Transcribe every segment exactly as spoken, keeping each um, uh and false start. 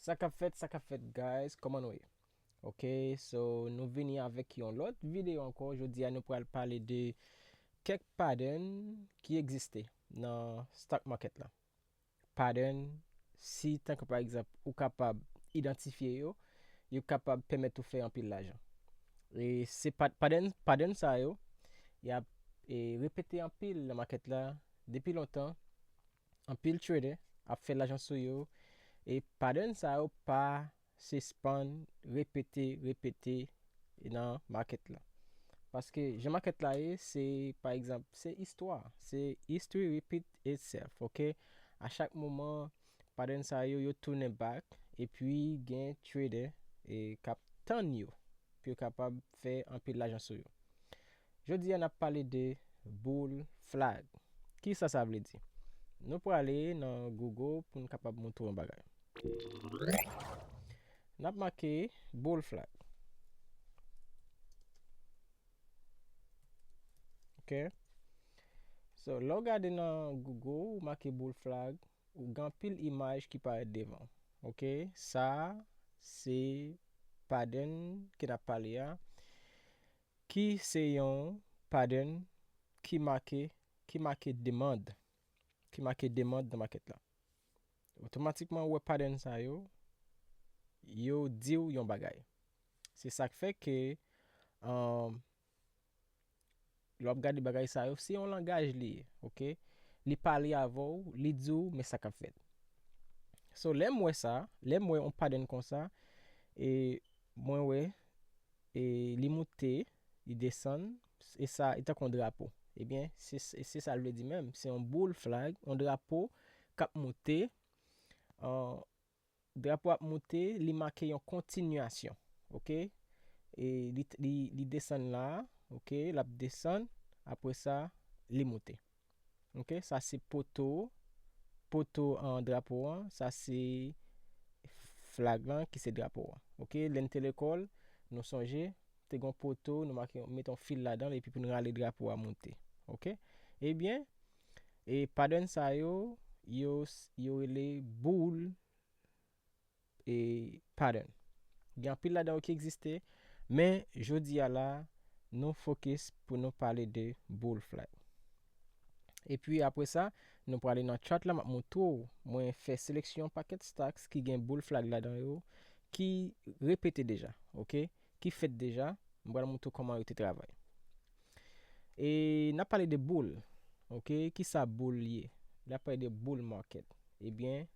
Sa k ap fèt, sa k ap fèt, guys? Kòman nou ye? Ok, so nou vini avèk yon lòt videyo ankò. Jodi a nou pral pale de kèk pattern ki egziste nan stock market la. Pattern, si tankou pa egzanp ou kapab idantifye yo, yo kapab pèmèt ou fè anpil lajan. E se pa- pattern, pattern sa yo, y ap e, repete anpil nan market la depi lontan. Anpil trader ap fè lajan sou yo. E pattern sa yo pa sispann repete, repete nan market la. Paske jan market la ye, se, pa egzanp, se istwa. Se history repeat itself, ok? A chak moman, pattern sa yo, yo tounen back, epi gen trader e k ap tann yo pou yo kapab fè anpil lajan sou yo. Jodi a, n ap pale de bull flag. Kisa sa vle di? Nou prale nan Google pou n kapab montre yon bagay. N ap make bull flag. Ok. So, lè w gade nan Google, ou make bull flag, ou gen anpil imaj ki parèt devan. Ok. Sa, se pattern ke n ap pale a, ki se yon pattern ki make, ki make demand, ki make demand nan market la. Otomatikman, ou wè pattern sa yo, yo di w yon bagay. Se sa k fè ke, um, lè w ap gade bagay sa yo, se yon langaj li ye, ok? Li pale avè w, li di w, men sa k ap fèt. So, lè m wè sa, lè m wè yon pattern konsa, e mwen wè, e li moute, li desann, e sa, e tankou yon drapo. Ebyen, se, se, se sa l vle di menm. Se yon bull flag, yon drapo k ap moute. Uh, drapo ap moute, li make yon kontinyasyon, ok? E li, li, li desann la, ok? L ap desann, apre sa, li moute. Ok, sa se poto, poto an drapo an, sa se flag lan ki se drapo an. Ok, lè n te lekòl, nou sonje, te gon poto, nou make, mete yon fil ladan l, epi pou n rale drapo a moute. Ok? Ebyen, e pattern sa yo, yo, yo rele bull e pattern. Gen anpil ladan yo ki egziste, men jodi a la, nou fokis pou nou pale de bull flag. Epi apre sa, nou prale nan chart la, m ap montre w, mwen fè seleksyon pakèt stocks ki gen bull flag ladan yo, ki repete deja, ok? Ki fèt deja, m pral montre w kòman yo te travay. E n ap pale de bull, ok? Kisa bull ye? N ap pale de bull market. Ebyen,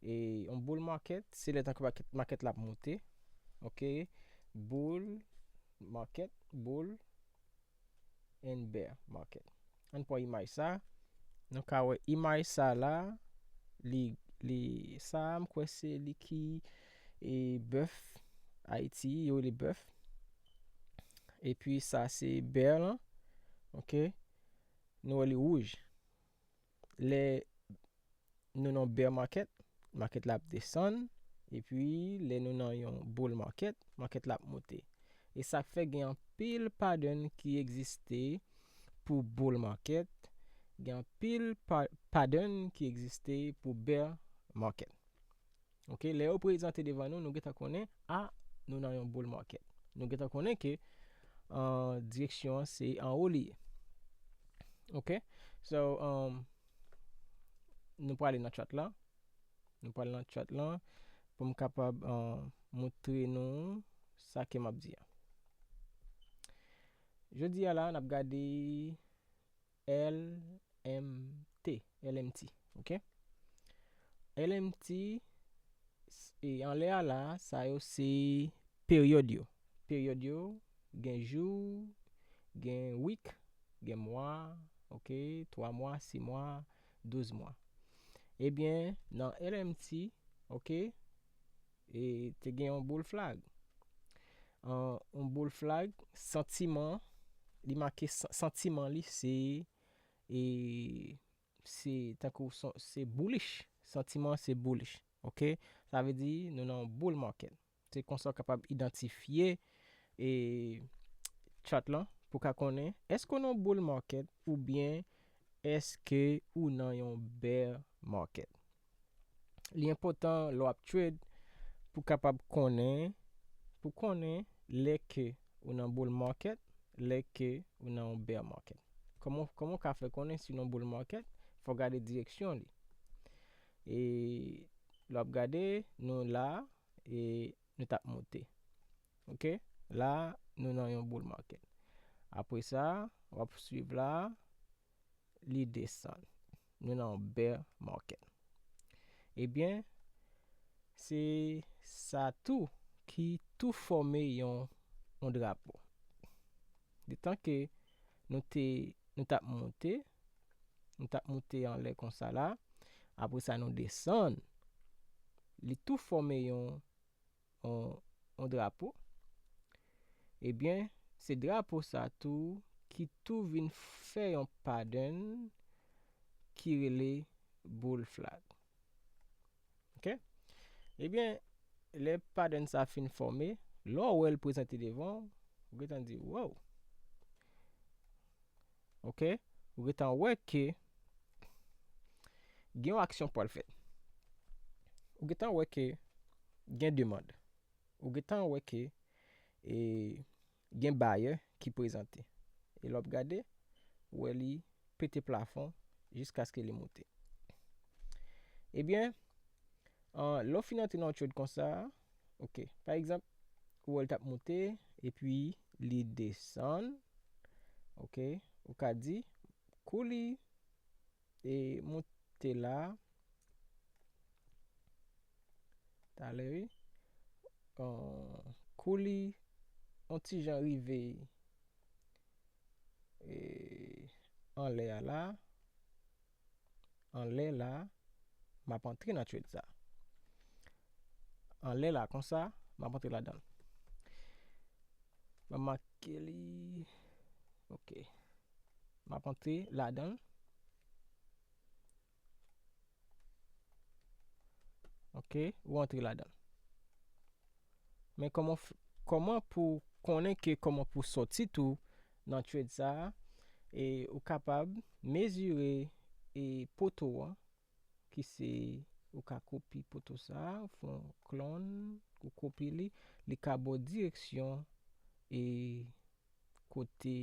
e yon bull market, se lè tankou market, market la ap moute, ok? Bull market, bull and bear market. Ann pran imaj sa. Nou ka wè imaj sa la, li, li, sa, m kwè se li ki, e, bèf, Ayiti, yo rele bèf. Epi sa se bear lan, ok? Nou wè li wouj. Lè nou nan bear market, market la ap desann, epi lè nou nan yon bull market, market la ap moute. E sa k fè gen anpil pattern ki egziste pou bull market, gen anpil pa- pattern ki egziste pou bear market. Ok, lè yo prezante devan nou, nou gentan konnen, a, nou nan yon bull market. Nou gentan konnen ke, uh, direksyon an se anwo li ye. Ok, so, um, nou prale nan chart la. Nou prale nan chart la pou m kapab, uh, montre nou sa ke m ap di a. Jodi a la, n ap gade L M T, L M T, ok? L M T, s- e anlè a la, sa yo se peryòd yo. Peryòd yo, gen jou, gen week, gen mwa, ok? Twa mwa, sis mwa, douz mwa. Ebyen, nan L M T, ok? E te gen yon bull flag. An, yon bull flag, santiman, li make sa- santiman li se, e, se tankou son- se bullish. Santiman se bullish, ok? Sa vle di nou nan yon bull market. Se konsa w kapab idantifye, e, chart lan pou ka konnen èske w nan yon bull market oubyen èske ou nan yon bear market. Li enpòtan lè w ap trade, pou kapab konnen, pou konnen lè ke ou nan bull market, lè ke ou nan yon bear market. Kòman, kòman w ka fè konnen si w nan bull market? Fò w gade direksyon li. E lè w ap gade, nou la, e nou t ap monte. Ok? La, nou nan yon bull market. Apre sa, w ap swiv la, li desann. Nou nan yon bear market. Ebyen, se sa tou ki tou fòme yon, yon drapo. Detan ke nou te, nou t ap monte, nou t ap monte anlè konsa la, apre sa nou desann, li tou fòme yon, yon, yon drapo. Ebyen, se drapo sa tou ki tou vin fè yon pattern ki rele bull flag. Ok? Ebyen, lè pattern sa fin fòme, lè w wè l prezante devan w, ou gentan di, wow! Ok? Ou gentan wè ke gen yon aksyon pral fèt. Ou gentan wè ke gen demann. Ou gentan wè ke, e, gen bayè ki prezante. E lè w ap gade, ou wè li pete plafon jiskaske li monte. Ebyen, an, lè w fin antre nan yon trade konsa, ok, pa egzanp, ou wè l t ap monte, epi li desann, ok, ou ka di, kou li e monte la, talè, wi. An, kou li, yon ti jan rive, e, anlè a la, anlè la, m ap antre nan trade sa. Anlè la, konsa, m ap antre ladan l. M ap make li, ok. M ap antre ladan l. Ok, ou antre ladan l. Men kòman f-, kòman pou konnen ke kòman pou sòti tou nan trade sa a, e ou kapab mezire e poto an, ki se, ou ka kopi poto sa a, ou fè yon klòn, ou kopi li, li ka ba w direksyon e kote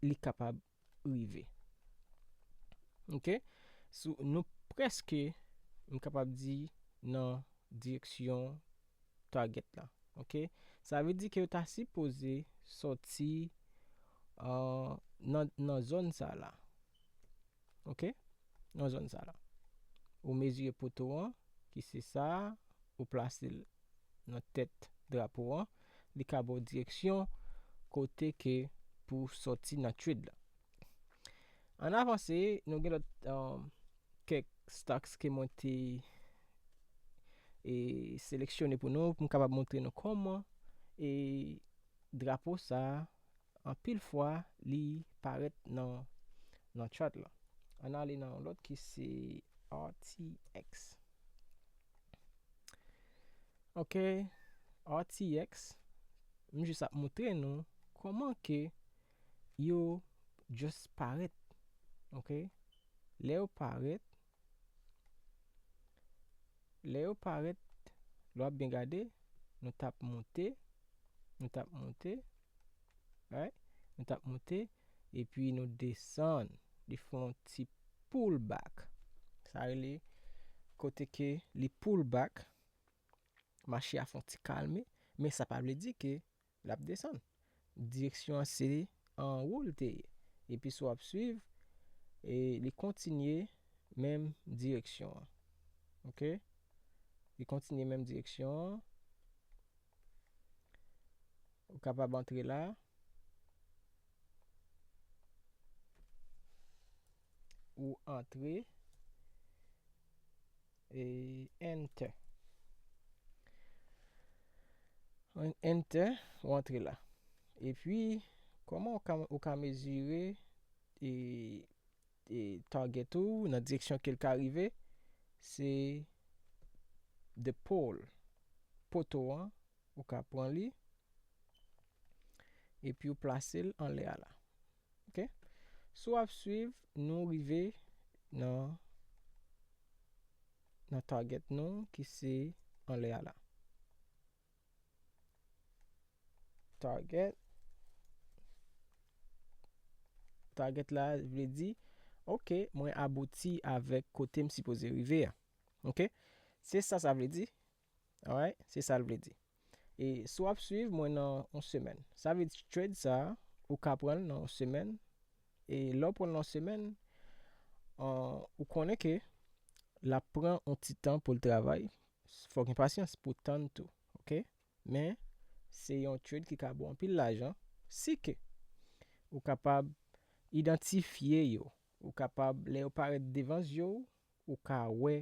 li kapab rive. Ok? Sou, nou prèske, m kapab di, nan direksyon target la. Ok? Sa vle di ke yo ta sipoze sòti, euh, nan, nan zòn sa la. Ok? Nan zòn sa la. Ou mezire poto an, ki se sa, ou plase l nan tèt drapo an, li ka ba w direksyon kote ke pou sòti nan trade la. Ann avanse, nou gen lòt, um, kèk stocks ke mwen te, e, seleksyone pou nou, pou m kapab montre nou kòman, e, drapo sa a, anpil fwa, li parèt nan, nan chart la. Ann ale nan yon lòt ki se R T X. Ok, R T X, m jis ap montre nou kòman ke yo just parèt. Ok, lè yo parèt, lè yo parèt, lè w ap byen gade, nou t ap monte, nou t ap monte, right? Nou t ap monte, epi nou desann, li fè yon ti pullback. Sa rele kote ke li pullback, mache a fè yon ti kalme, men sa pa vle di ke l ap desann. Direksyon an se anwo l te ye. Epi si w ap swiv, e li kontinye menm direksyon an. Ok? Li kontinye menm direksyon an. Ou kapab antre la. Ou antre. E enter. Enter, ou antre la. Epi, kòman ou ka, ou ka mezire e, e target ou nan direksyon ke l ka rive? Se the pole. Poto an, ou ka pran li. Epi ou plase l anlè a la. Ok? Si w ap swiv, nou rive nan, nan target nou, ki se anlè a la. Target. Target la vle di, ok, mwen abouti avèk kote m sipoze rive a. Ok? Se sa sa vle di. Alright? Se sa l vle di. E si w ap swiv mwen nan yon semèn, sa vle di trade sa, ou ka pran l nan yon semèn. E lè w pran l nan yon semèn, uh, ou konnen ke l ap pran yon ti tan pou l travay. Fò w gen pasyans pou w tann tou. Ok? Men, se yon trade ki ka ba w anpil lajan. Si ke ou kapab idantifye yo, ou kapab, lè yo parèt devan zye w, ou ka wè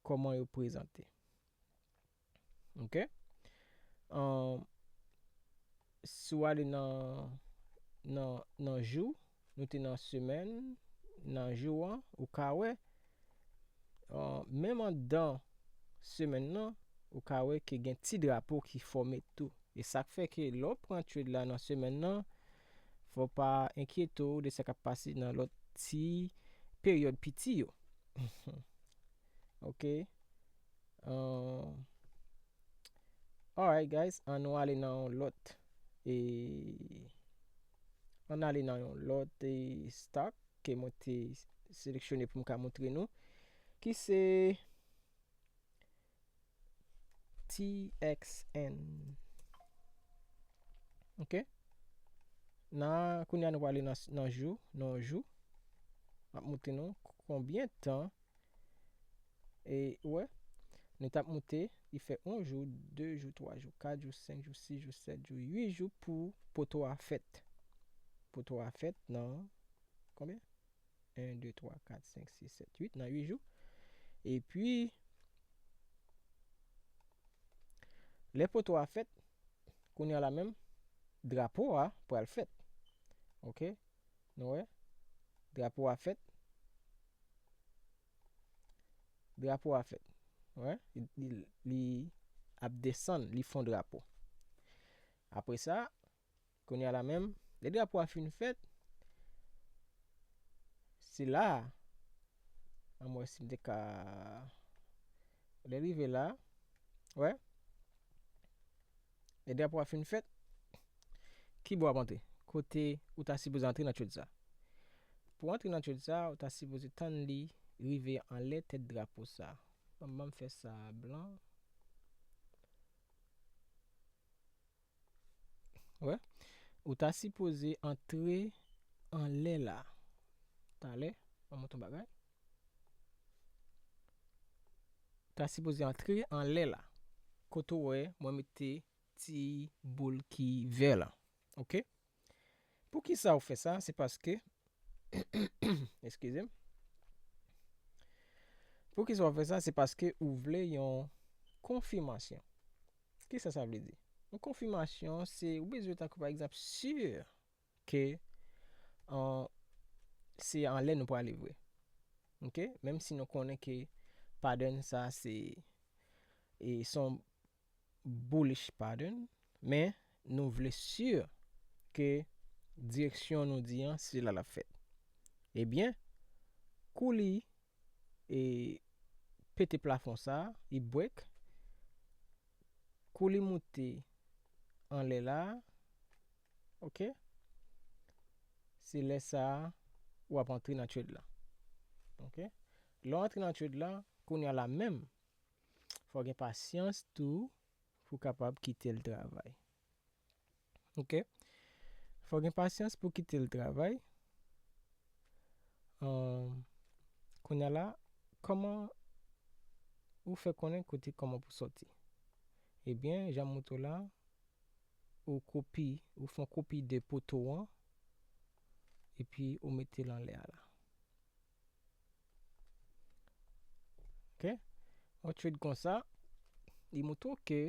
kòman yo prezante. Ok? Ahn, si w ale nan, nan, nan jou, nou te nan semèn, nan jou an, ou ka wè, ahn, menm anndan semèn nan, ou ka wè ke gen ti drapo ki fòme tou. E sa k fè ke lè w pran trade la nan semèn nan, fò w pa enkyete w de sa k ap pase nan lòt ti peryòd piti yo. Ok? Ahn, alright, guys, ann nou ale nan yon lòt. E, ann ale nan yon lòt, e, stock ke mwen te seleksyone pou m ka montre nou, ki se T X N. Ok? Nan, kounye a nou prale nan, nan jou, nan jou. M ap montre nou konbyen tan. E, ou wè, nou t ap monte, li fè yon jou, de jou, twa jou, kat jou, senk jou, sis jou, sèt jou, uit jou pou poto a fèt. Poto a fèt nan, konbyen? En, de, twa, kat, senk, sis, sèt, uit, nan uit jou. Epi, lè poto a fèt, kounye a la menm, drapo a pral fèt. Ok? Nou wè? Drapo a fèt. Drapo a fèt. Wè? Li, li, li ap desann, li fè yon drapo. Apre sa, kounye a la menm, lè drapo a fin fèt, se la a, ann wè si m te ka, lè rive la, wè, lè drapo a fin fèt, ki bò w ap antre? Kote ou ta sipoze antre nan trade sa? Pou antre nan trade sa, ou ta sipoze tann li rive anlè tèt drapo sa. Ban m, ban m fè sa blan. Wè. Ou ta sipoze antre anlè la. Talè, mwen montre yon bagay. Ou ta sipoze antre anlè la. Kote w wè, mwen mete ti boul ki vè la. Ok? Poukisa ou fè sa? Se paske, eskize m. Poukisa ou fè sa? Se paske ou vle yon konfimasyon. Kisa sa vle di? Yon konfimasyon, se ou bezwen tankou pa egzanp si ke, an, se anlè nou prale vre. Ok? Menm si nou konnen ke pattern sa se, e, se yon bullish pattern, men nou vle si ke direksyon nou di an, se la l ap fèt. Ebyen, kou li, e, pete plafon sa, li break, kou li moute anlè la, ok? Se lè sa a, w ap antre nan trade la. Ok? Lè w antre nan trade la, kounye a la menm, fò w gen pasyans tou pou w kapab kite l travay. Ok? Fò w gen pasyans pou w kite l travay. Ahn, kounye a la, kòman ou fè konnen kote kòman pou sòti? Ebyen, jan m montre w la, ou kopi, ou fè yon kopi de poto an, epi ou mete l anlè a la. Ok? Yon trade konsa, li montre w ke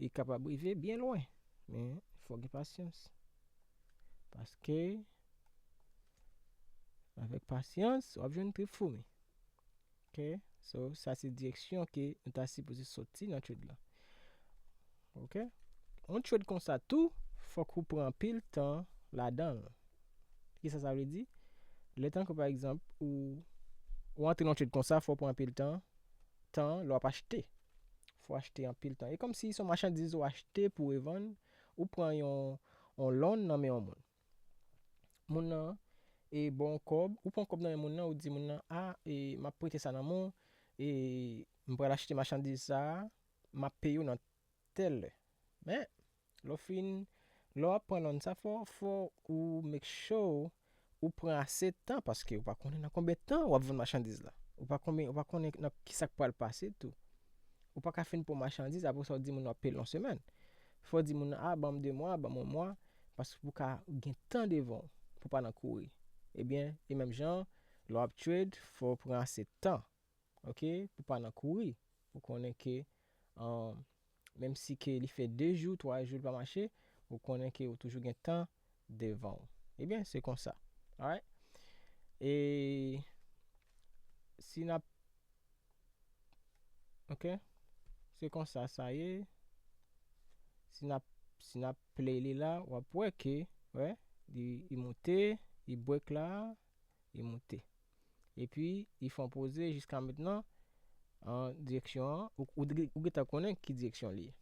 li kapab rive byen lwen. Men, fò gen pasyans. Paske, avèk pasyans, w ap jwenn trip foumi. Ok? So, sa se direksyon ke nou ta sipoze sòti nan trade la. Ok? Yon trade konsa tou, fòk ou pran anpil tan ladan l. Kisa sa vle di? Letan ke, pa egzanp, ou, ou antre nan trade konsa, fò w pran anpil tan, tan lè w ap achte. fò achte anpil tan. E kòmsi se yon machandiz ou achte pou revann, ou pran yon, yon loan nan men yon moun. Moun nan, e, ba w yon kòb, ou pran kòb nan men moun nan, ou di moun nan, a, e, m ap prete sa nan men w, e, m pral achte machandiz sa a, m ap peye w nan tèl lè. Men, lè w fin, lè w ap pran loan sa, fò, fò ou make sure ou pran ase tan, paske ou pa konnen nan konbyen tan w ap vann machandiz la. Ou pa konnen, ou pa konnen nan kisa k pral pase tou. Ou pa ka fin pran machandiz, apre sa w di moun w ap peye l yon semèn. Fò w di moun nan, a, ban m de mwa, ban m yon mwa, paske pou w ka gen tan devan w, pou w pa nan kouri. Ebyen, e menm jan, lè w ap trade, fò w pran ase tan, ok, pou w pa nan kouri. Ou konnen ke, um, menm si ke li fè de jou, twa jou, li pa mache, ou konnen ke ou toujou gen tan devan w. Ebyen, se konsa. Alright? E si n ap, ok? Se konsa sa ye. Si n ap, si n ap play li la, w ap wè ke, wè, li, li moute, li break la, li moute. Epi, li fè yon poze jiska mentnan, an direksyon an, ou, ou, ou gentan konnen ki direksyon li ye.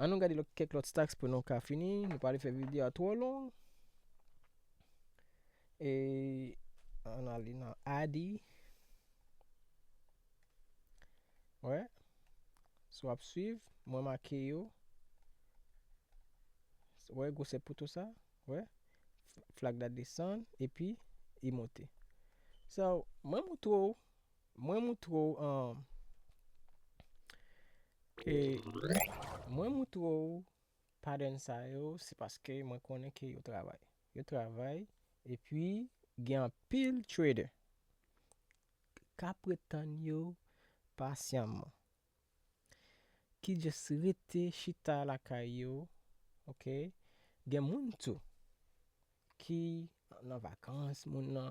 An nou gade lòt, kèk lòt stocks pou nou ka fini. Nou pa vle fè videyo a twò long. E, an ale nan Adi. Wè. Si w ap swiv, mwen make yo. Wè, gwosè poto sa. Wè. Flag la desann, epi li monte. So, mwen moutre w, mwen moutre w, um, e, mwen moutre w pattern sa yo, se paske mwen konnen ke yo travay. Yo travay, epi gen anpil trader k ap ret tann yo pasyaman, ki just rete chita lakay yo, ok? Gen moun tou ki nan vakans, moun nan,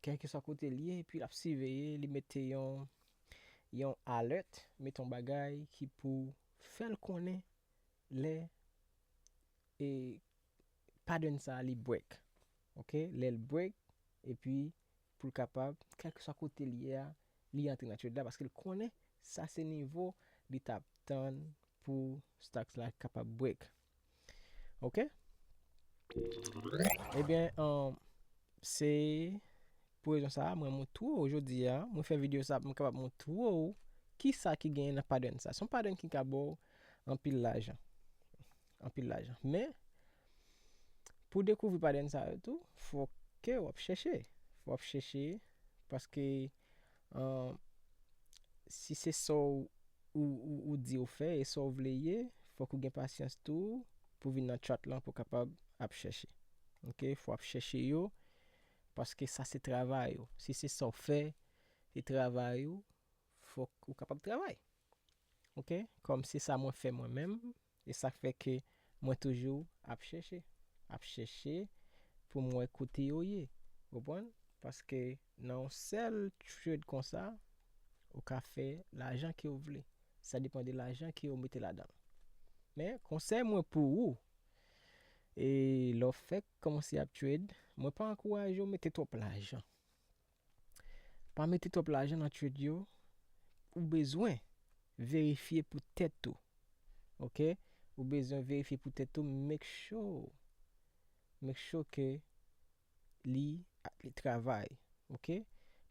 kèlkeswa kote l ye, epi l ap siveye, li mete yon, yon alert, mete yon bagay ki pou fè l konnen lè, e, pattern sa a li break. Ok? Lè l break, epi pou l kapab, kèlkeswa kote l ye a, li antre nan trade la, paske l konnen sa se nivo li t ap tann pou stocks la kapab break. Ok? Ebyen, um, se pou rezon sa a, mwen moutre w jodi a, mwen fè videyo sa a pou mwen kapab moutre w kisa ki genyen nan pattern sa. Se yon pattern ki ka ba w anpil lajan. Anpil lajan. Men, pou dekouvri pattern sa yo tou, fò ke w ap chèche. Fò w ap chèche, paske, um, si se sa w, ou, ou, ou di ou fè e sa w vle ye, fòk ou gen pasyans tou pou vin nan chart lan pou kapab ap chèche. Ok? Fò w ap chèche yo, paske sa se travay ou. Si se sa w fè, se travay ou, fòk ou kapab travay. Ok? Kòm se sa mwen fè mwen menm, e sa k fè ke mwen toujou ap chèche, ap chèche pou m wè kote yo ye. Ou konprann? Paske nan yon sèl trade konsa, ou ka fè lajan ke w vle. Sa depann de lajan ke w mete ladan l. Men, konsèy mwen pou ou, e lè w fèk kòmanse ap trade, mwen pa ankouraje w mete twòp lajan. Pa mete twòp lajan nan trade yo. Ou bezwen verifye pou tèt ou. Ok? Ou bezwen verifye pou tèt ou, make sure. Make sure ke li, li travay. Ok?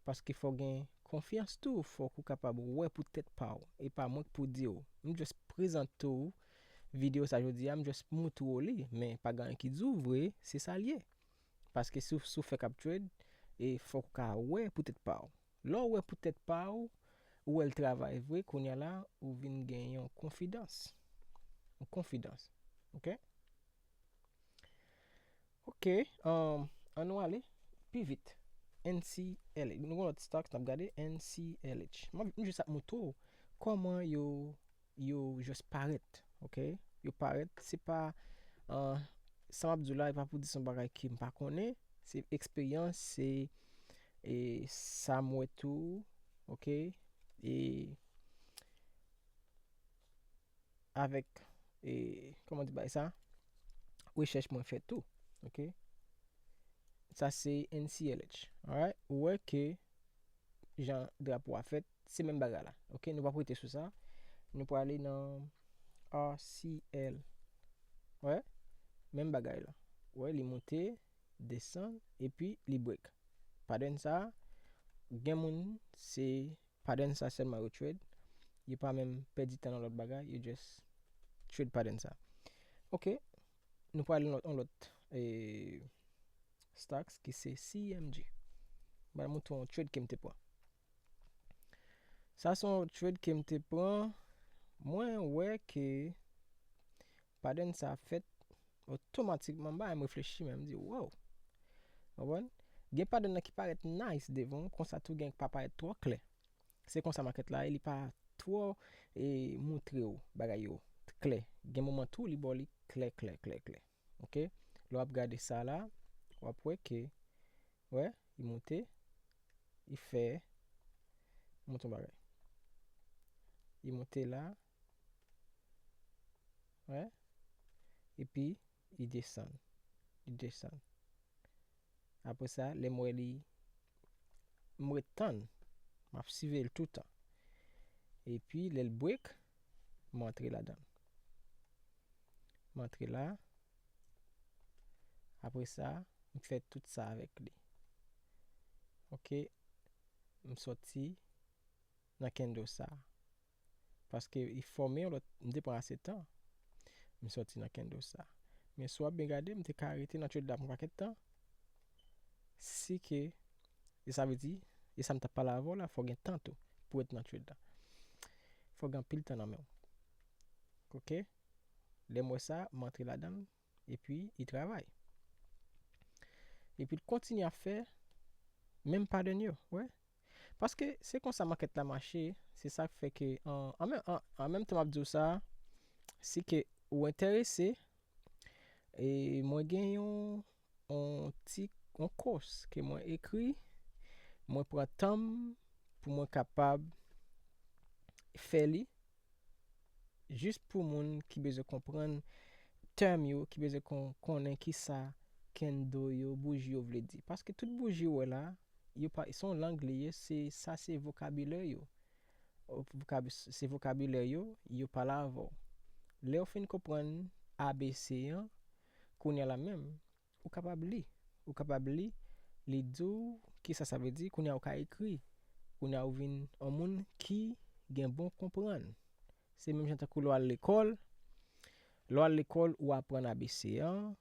Paske fò gen konfyans tou, fòk ou kapab wè pou tèt pa w. E pa mwen k pou di w. M just prezante w videyo sa jodi a, m just moutre w li, men pa gen anyen ki di w vre, se sa l ye. Paske si w, si w fèk ap trade, e fòk ou ka wè pou tèt pa w. Lè w wè pou tèt pa w, ou wè l travay vre, kounye a la, ou vin gen yon konfidans. Yon konfidans. Ok? Ok, um, ann nou ale pi vit. N C L H. Nou gen lòt stocks n ap gade, N C L H. M ap, m jis ap moutre w kòman yo, yo just parèt, ok? Yo parèt, se pa, uh, sa m ap di w la, e pa pou di se yon bagay ke m pa konnen, se eksperyans, se, e, sa m wè tou, ok? E avèk, e, kòman di bagay sa? Rechèch mwen fè tou, ok? Sa se N C L H, alright? Ou wè ke jan drapo a fèt, se menm bagay la, ok? Nou p ap rete sou sa. nou prale nan R C L. Wè, menm bagay la. Wè, li monte, desann, epi li break. Pattern sa, gen moun, se pattern sa sèlman yo trade. Yo pa menm pèdi tan nan lòt bagay, yo just trade pattern sa. Ok, nou prale yon lòt, yon lòt, eh, stocks ki se C M G. M pral montre yon trade ke m te pran. Sa se yon trade ke m te pran. Mwen wè ke pattern sa fèt otomatikman, m pa menm reflechi, men m di, wow. Konprann? Gen pattern nan ki parèt nice devan, konsa tou gen ki pa parèt twò klè. Se konsa makèt la ye, li pa twò, e, montre w bagay yo klè. Gen moman tou, li ba w li klè, klè, klè, klè. Ok? Lè w ap gade sa la, w ap wè ke, wè, li monte, li fè, montre yon bagay. Li monte la, wè, epi li desann, li desann. Apre sa, lè m wè li, m ret tann, m ap siveye l toutan. Epi, lè l break, m antre ladan l. M antre la. Apre sa, m fè tout sa avèk li. Ok, m sòti nan candle sa. Paske li fòme yon lòt, m te pran ase tan. M sòti nan candle sa. Men si w ap byen gade, m te ka rete nan trade la pou yon pakèt tan. Si ke, e sa vle di, e sa m t ap pale avè w la, fò w gen tan tou pou w ret nan trade la. Fò w gen anpil tan nan men w. Ok? Lè m wè sa, m antre ladan l, epi li travay. Epi l kontinye ap fè menm pattern yo, wè. Paske se konsa makèt la mache, se sa k fè ke, an, an menm, an, an menm tan m ap di w sa, si ke ou enterese, e mwen gen yon, yon ti, yon course ke mwen ekri, mwen pran tan m pou mwen kapab fè li, jis pou moun ki bezwen konprann tèm yo, ki bezwen kon-, konnen kisa candle yo, bouji yo vle di. Paske tout bouji ou wè la, yo pa, se yon lang li ye, se, sa se vokabilè yo. O, vokabi-, se vokabilè yo, yo pale avè w. Lè w fin konprann A B C an, kounye a la menm, ou kapab li. Ou kapab li, li di w kisa sa vle di, kounye a ou ka ekri. Kounye a ou vin yon moun ki gen bon konprann. Se menm jan tankou lè w al lekòl. Lè w al lekòl, ou aprann A B C an,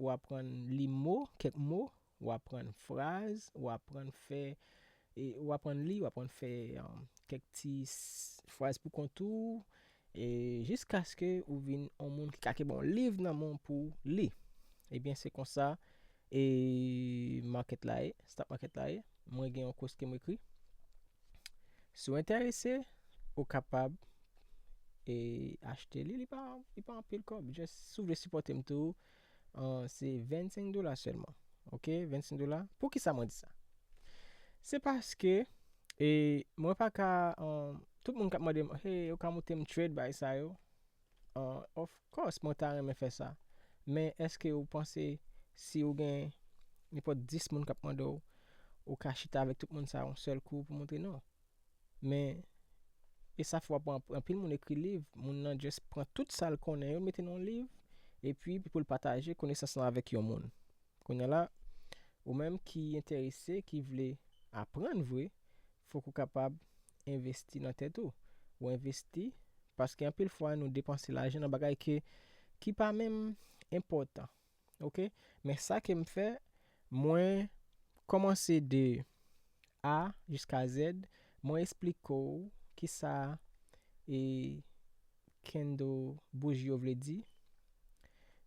ou aprann li mo, kèk mo, ou aprann fraz, ou aprann fè, e, ou aprann li, ou aprann fè, um, kèk ti s-, fraz pou kont ou, e, jiskaske ou vin yon moun ki ka kenbe yon liv nan men w pou li. Ebyen, se konsa, e, market la ye, stock market la ye. Mwen gen yon course ke m ekri. Si w enterese, ou kapab, e, achte li, li pa, li pa anpil kòb. Just, si w vle sipòte m tou, an, se vennsenk dola sèlman. Ok, vennsenk dola. Poukisa mwen di sa? Se paske, e, mwen pa ka, an, tout moun k ap mande m, "Hey, ou ka montre m trade bay sa yo?" An, of course, mwen ta renmen fè sa. Men èske ou panse si ou gen nenpòt dis moun k ap mande w, ou ka chita avèk tout moun sa yon sèl kou pou montre? Non. Men, e sa fè w ap wè anp-, anpil moun ekri liv, moun nan just pran tout sa l konnen yo, l mete nan yon liv, epi pou l pataje konesans lan avèk yon moun. Kounye a la, ou menm ki enterese, ki vle aprann vre, fòk ou kapab envesti nan tèt ou. Ou envesti, paske anpil fwa nou depanse lajan nan bagay ke, ki pa menm enpòtan. Ok? Men sa ke m fè, mwen kòmanse de A jiska Z, mwen esplike w kisa, e, candle bouji yo vle di.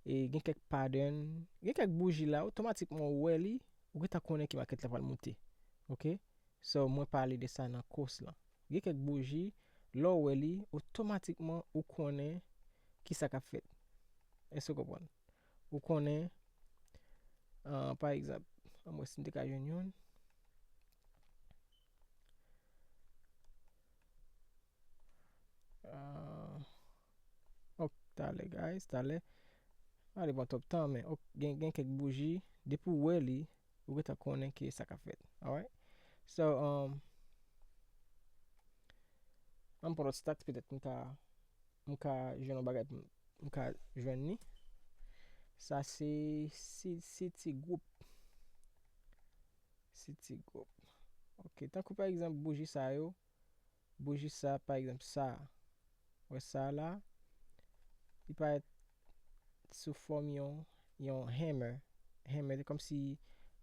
E gen kèk pattern, gen kèk bouji la, otomatikman ou wè li, ou gentan konnen ke makèt la pral monte. Ok? So, mwen pale de sa nan course lan. Gen kèk bouji, lè w wè li, otomatikman ou konnen kisa k ap fèt. Èske w konprann? Ou konnen, ah, pa egzanp, ann wè si m te ka jwenn youn. Ah, ok, talè, guys, talè. Pa pran twòp tan, men, ok, gen, gen kèk bouji, depi w wè li, ou gentan konnen ki sa k ap fèt. Alright? So, um, An m pran lòt stocks, petèt m ka, m ka jwenn yon bagay pou m, m ka jwenn li. Sa se Ci- Citigroup. Citigroup. Ok, tankou pa egzanp bouji sa yo, bouji sa, pa egzanp sa. Wè sa la, li parèt sou fòm yon, yon hammer. Hammer, se kòmsi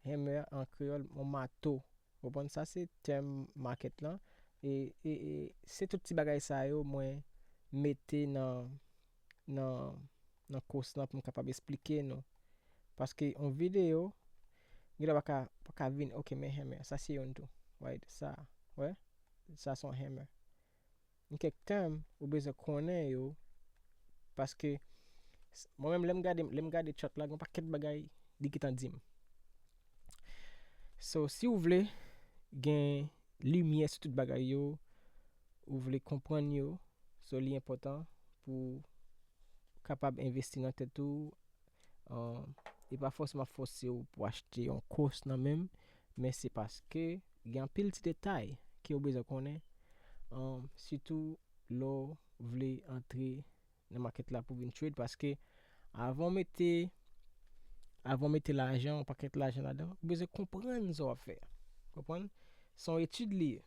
hammer an kreyòl, yon mato. Ou konprann? Sa se tèm market lan. E, e, e se tout ti bagay sa yo mwen mete nan, nan, nan course lan pou m kapab esplike nou. Paske yon videyo, gen lè pa ka, pa ka vin, ok, men hammer, sa se youn tou. Right, sa, wè? Sa se yon hammer. Gen kèk tèm ou bezwen konnen yo, paske s- mwen menm lè m gade, lè m gade chart la, gen yon pakèt bagay li gentan di m. So, si w vle gen limyè sou tout bagay yo, ou vle konprann yo, so li enpòtan pou w kapab envesti nan tèt ou. An, e pa fòseman fòse w pou achte yon course nan men m, men se paske gen anpil ti detay ke w bezwen konnen, an, sitou lè w vle antre nan market la pou vin trade, paske avan w mete, avan w mete lajan, yon pakèt lajan ladan, ou bezwen konprann sa w ap fè. Konprann? Se yon etid li ye.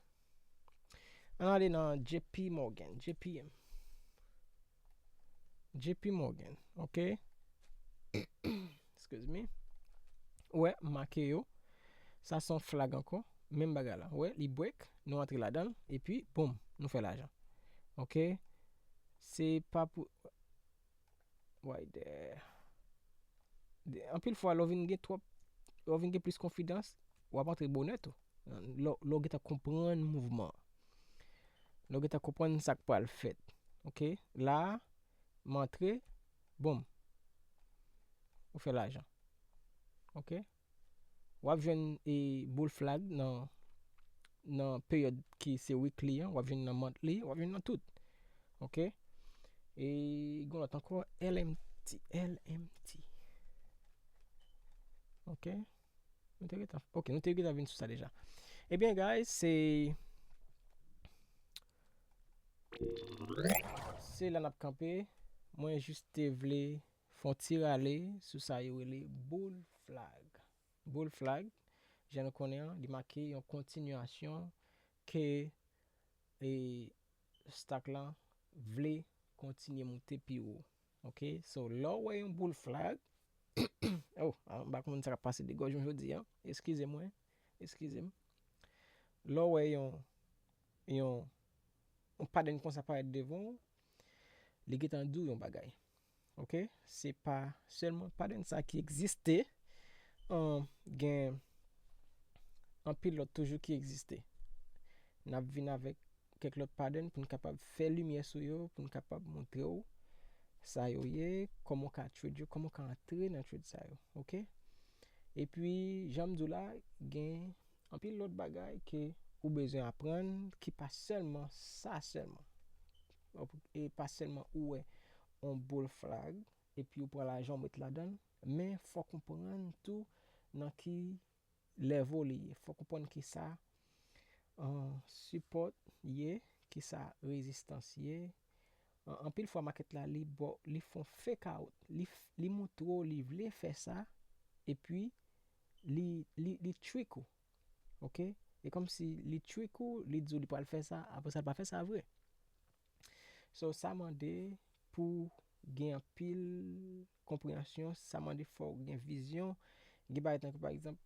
Ann ale nan J P Morgan, J P M. J P Morgan, ok? Excuse me. Ou wè, m make yo. Sa se yon flag ankò. Menm bagay la. Ou wè, li break, nou antre ladan l, epi, boum, nou fè lajan. Ok? Se pa pou. Right there. De- Anpil fwa, lè w vin gen twòp, lè w vin gen plis konfidans, w ap antre bonè tou. Lè w- lè w gentan konprann mouvman an. Lè w gentan konprann sa k pral fèt. Ok? La a, m antre, boum. Ou fè lajan. Ok? W ap jwenn e bull flag nan, nan peryòd ki se weekly an, w ap jwenn nan monthly, w ap jwenn nan tout. Ok? E gen lòt ankò, L M T, L M T. Ok? Nou te gentan, ok, nou te gentan vin sou sa deja. Ebyen, guys, se se la n ap kanpe. Mwen jis te vle fè yon ti rale sou sa yo rele bull flag. Bull flag, jan nou konnen an, li make yon kontinyasyon ke e, stock lan vle kontinye moute pi wo. Ok? So, lè w wè yon bull flag, oh, ah, m pa konn sa k ap pase de gòj mwen jodi an. Eskize mwen. Eskize m. Lè w wè yon, yon, yon pattern konsa parèt devan w, li gentan di w yon bagay. Ok? Se pa sèlman pattern sa ki egziste. Ahn, gen anpil lòt toujou ki egziste. N ap vin avèk kèk lòt pattern pou n kapab fè limyè sou yo, pou n kapab montre w sa yo ye, kòman w ka trade yo, kòman w ka antre nan trade sa yo. Ok? Epi, jan m di w la, gen anpil lòt bagay ke ou bezwen aprann ki pa sèlman sa sèlman. E pa sèlman ou wè yon bull flag, epi ou pran lajan ou met ladan l, men fòk ou konprann tou nan ki level li ye. Fòk ou konprann kisa, uh, support ye, kisa rezistans ye. Uh, anpil fwa, market la, li, li fè yon fake out, li, li montre w li vle fè sa, epi li, li, li trick ou. Ok? E kòmsi li trick ou, li di w li pral fè sa, apre sa, li pa fè sa vre. So, sa mande pou gen anpil konpreyansyon, sa mande fò w gen vizyon, gen bagay tankou, pa egzanp,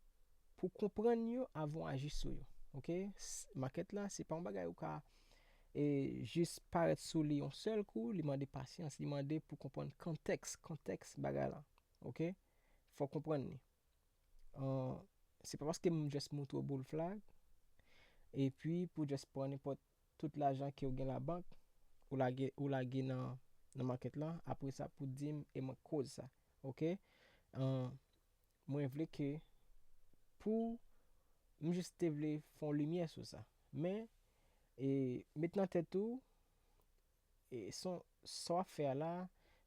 pou konprann yo avan w aji sou yo. Ok? Market la, se pa yon bagay ou ka e, jis parèt sou li yon sèl kou, li mande pasyans, li mande pou konprann kontèks, kontèks bagay la. Ok? Fò w konprann li. Uh, se pa paske m just montre w bull flag, epi pou just pran nenpòt tout lajan ke w gen labank, ou lage, ou lage nan, nan market lan, apre sa pou di m e mwen k koz sa. Ok? Uh, mwen vle ke pou m jis te vle fè yon limyè sou sa. Men, e, met nan tèt ou, e, son, sa w ap fè a la,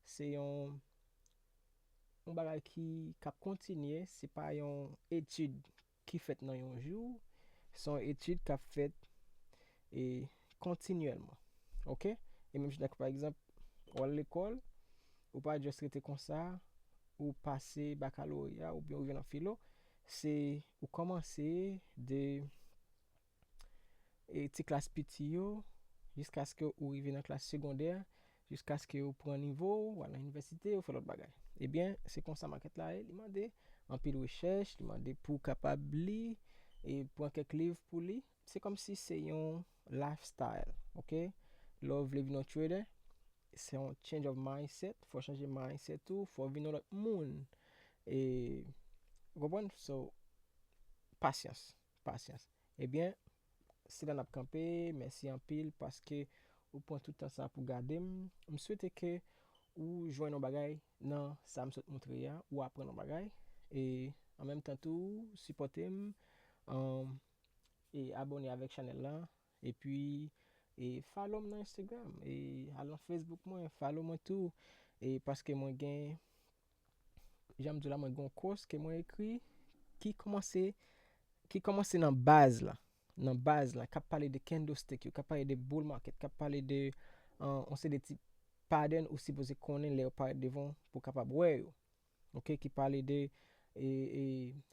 se yon, yon bagay ki, k ap kontinye, se pa yon etid ki fèt nan yon jou, se yon etid k ap fèt, e, kontinyèlman. Ok? E menm jan pa egzanp, w al lekòl, ou pa just rete konsa, ou pase bakaloreya oubyen ou rive nan filo, se ou kòmanse de e ti klas piti yo, jiskaske ou rive nan klas segondè, jiskaske ou pran nivo, ou al nan inivèsite, ou fè lòt bagay. Ebyen, se konsa makèt la ye, li mande anpil rechèch, li mande pou w kapab li, e pran kèk liv pou li. Se kòmsi se yon lifestyle, ok? Lè w vle vin yon trader, se yon change of mindset, fò w chanje mindset ou, fò w vin yon lòt moun. E, ou konprann? So, pasyans, pasyans. Ebyen, se la n ap kanpe. Mèsi anpil paske ou pran tout tan sa pou gade m. M swete ke ou jwenn yon bagay nan sa m sot moutre a, ou aprann yon bagay. E an menm tan tou, sipòte m, um, e abòne avèk chanèl la. Epi, e follow m nan Instagram, e al nan Facebook mwen, follow mwen tou. E paske mwen gen, jan m di w la, mwen gen yon course ke mwen ekri ki kòmanse, ki kòmanse nan baz la. Nan baz la, k ap pale de candlestick yo, k ap pale de bull market, k ap pale de, uh, yon seri de ti pattern ou sipoze konnen lè yo parèt devan w pou w kapab wè yo. Ok, ki pale de e, e,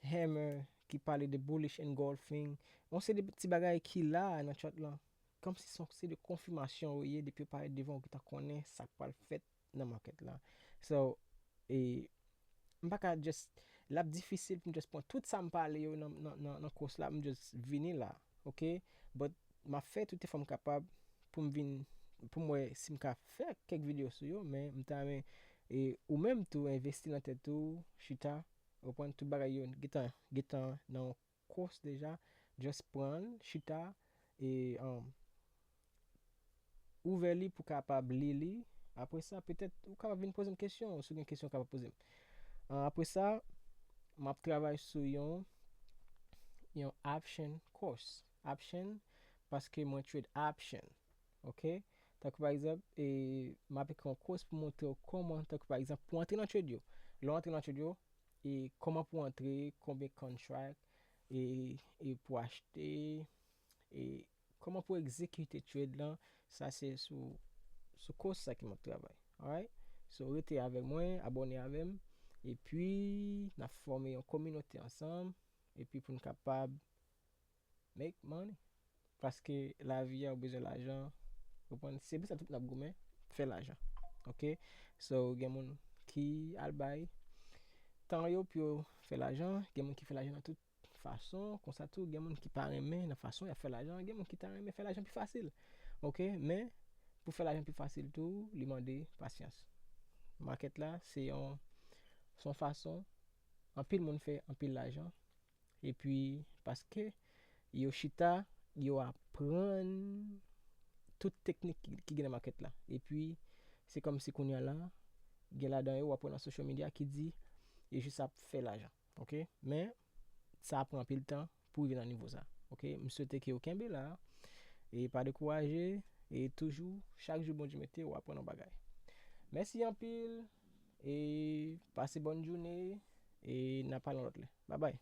hammer, ki pale de bullish engulfing. Yon seri de ti bagay ki la nan chart lan. Kòmsi se yon seri de konfimasyon yo ye, depi yo parèt devan w, ou gentan konnen sa k pral fèt nan makèt la. So, e, m pa ka just, l ap difisil pou m just pran tout sa m pale yo nan, nan, nan, nan course la, m just vini la, ok? But m ap fè tout efò m kapab pou m vin, pou m wè si m ka fè kèk videyo sou yo, men m ta renmen, e, ou menm tou envesti nan tèt ou, chita, ou pran tout bagay yo, gentan, gentan nan yon course deja, just pran l, chita, e, um, ouvè li pou kapab li li. Apre sa, petèt, ou kapab vin poze m kesyon, si w gen kesyon, ou kapab poze m. Uh, apre sa, m ap travay sou yon, yon option course. Option, paske mwen trade option. Ok? Tankou pa egzanp, e, m ap ekri yon course pou montre w kòman, tankou pa egzanp, pou antre nan trade yo. Lè w antre nan trade yo, e kòman pou antre, konbyen contract, e, e pou achte, e kòman pou egzekite trade lan, sa se sou, sou course sa ke m ap travay. Alright? So, rete avèk mwen, abòne avè m, epi n ap fòme yon kominote ansanm, epi pou n kapab make money. Paske lavi a, ou bezwen lajan. Ou konprann? Se pou sa tout n ap goumen, fè lajan. Ok? So, gen moun ki al bay tan yo pou yo fè lajan, gen moun ki fè lajan nan tout fason, konsa tou, gen moun ki pa renmen nan fason y ap fè lajan, gen moun ki ta renmen fè lajan pi fasil. Ok? Men, pou fè lajan pi fasil tou, li mande pasyans. Makèt la, se yon, se yon fason, anpil moun fè anpil lajan, epi, paske yo chita, yo aprann tout teknik ki, ki gen nan makèt la. Epi, se kòmsi kounye a la, gen ladan yo, w ap wè nan social media ki di, yo jis ap fè lajan. Ok? Men, sa pran anpil tan pou rive nan nivo sa. Ok? M swete ke w kenbe la, e pa dekouraje, e toujou, chak jou Bondye mete, w aprann yon bagay. Mèsi anpil, e pase bòn jounen, e n ap pale yon lòt lè. Babay.